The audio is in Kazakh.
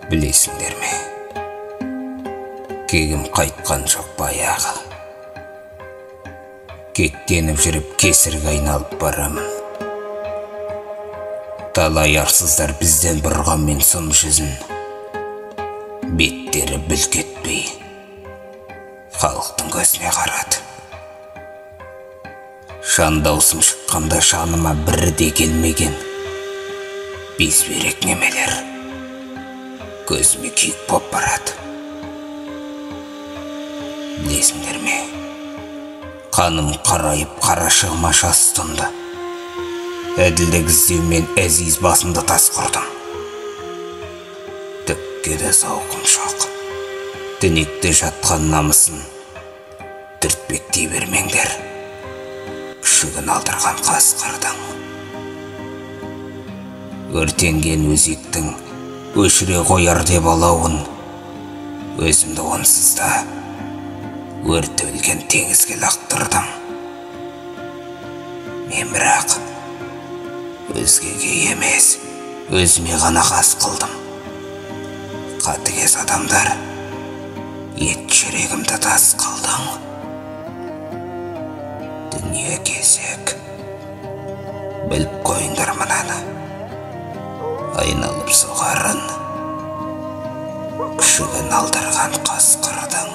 Білесіңдер ме, кегім қайтқан жоқ баяғы. Кектеніп жүріп кесірге айналып барамын. Талай арсыздар бізден бұрғанмен сұм жүзін, беттері бүлк етпей халықтың көзіне қарады. Жан даусым шыққанда жаныма бірі де келмеген безберек немелер көзіме күйік боп барады. Білесіңдер ме, қаным қарайып қарашығыма жас тұнды. Әділдік іздеумен әзиз басымды тас құрдым. Түкке де зауқым жоқ. Түнекте жатқан намысын түртпектей бермеңдер. Күшігін алдырған қасқырдың. Өртенген өзектің өшіре қояр деп алауын, өзімді онсыз да өртелген теңізге лақтырдым. Мен бірақ өзгеге емес, өзіме ғана қас қылдым. Қатыгез адамдар, ет жүрегімді тас қылдың. Дүние кезек, біліп қойыңдар мынаны. Айналып соғарын күшігін алдырған қасқырдың.